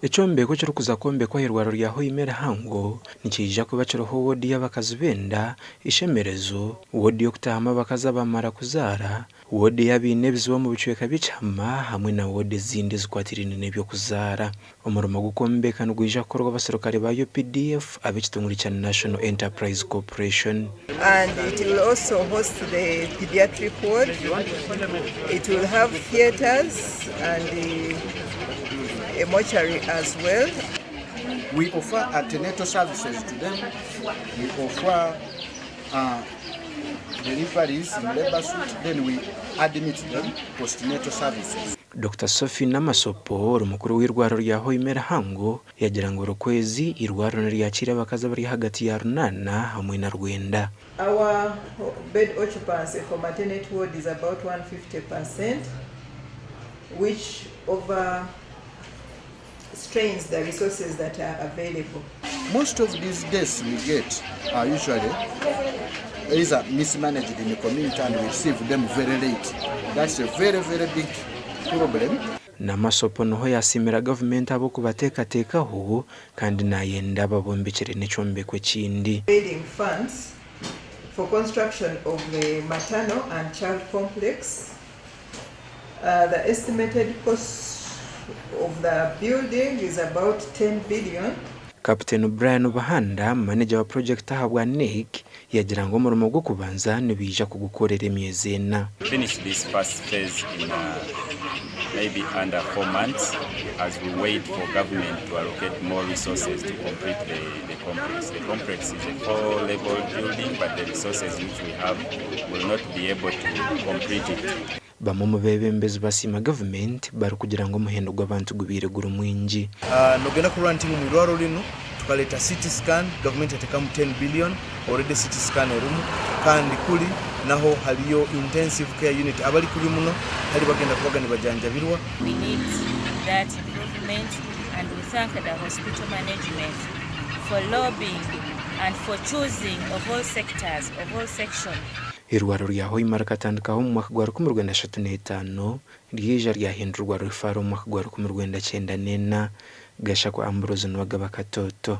Ekyombeko ekirikuza kwombekwa ah'eirwariro rya Hoima erihango nikiija kuba kiriho woodi y'abakazi b'enda, ishemerezo, woodi y'okutaahamu abakazi abamara kuzaara, woodi y'abaine ebizibu omu bicweka by'ekihama hamwe na woodi ezindi ezikwatiraine n'eby'okuzaara. Omurimo gw'okwombeka nigwija kukorwa abaserukare ba UPDF ab'ekitongore kya National Enterprise Corporation. And it will also host the pediatric ward. It will have theatres and a mortuary as well. We offer antenatal services to them, we offer uh, deliveries in labor suite, then we admit them postnatal services. Dokita Sophie Namasopo ori mukuru w'eirwariro rya Hoima erihango yagira ngu buri kwezi eirwariro niryakiira abakazi abari ahagati ya runaana hamwe na rwenda. Our bed occupancy for maternity ward is about 150% which over strains the resources that are available. Most of these deaths we get are usually either mismanaged in the community and we receive them very late. That's a very, very big problem. Namasopo niho yasiimira gavumenti ahabw'okubateekateekaho kandi nayenda babombekyere n'ekyombeko ekindi. Building funds for construction of the maternal and child complex. The estimated cost of the building is about 10 billion. Kaputeni Brian Buhanda, maneja wa purogyekiti ahabwa NEC, yagira ngu omurimo gw'okubanza nibaija kugukorera emyezi ena. Finish this first phase in maybe under 4 months as we wait for government to allocate more resources to complete the, the complex. The complex is a 4-level building, but the resources which we have will not be able to complete it. Bamwe omu beebembezi basiima gavumenti barikugira ngu omuhendo gw'abantu gubaire guri mwingi. Nogenda kurora nti omwirwaro rinu tukaleta CT scan gavumenti yatekamu 10 billion already CT scan erumu kandi kuli naho haliyo intensive care unit abali kubi muno hali bagenda kubaga nibajanjabirwa. We need that improvement and we thank the hospital management for lobbying and for choosing of all sectors, of all section. Eirwariro rya Hoima rikatandikaho omu mwaka gwa 1935 ryaija ryahindurwa Rwifaro omu mwaka gwa 1994. Gashakwa Ambrose Nuwagaba Katoto.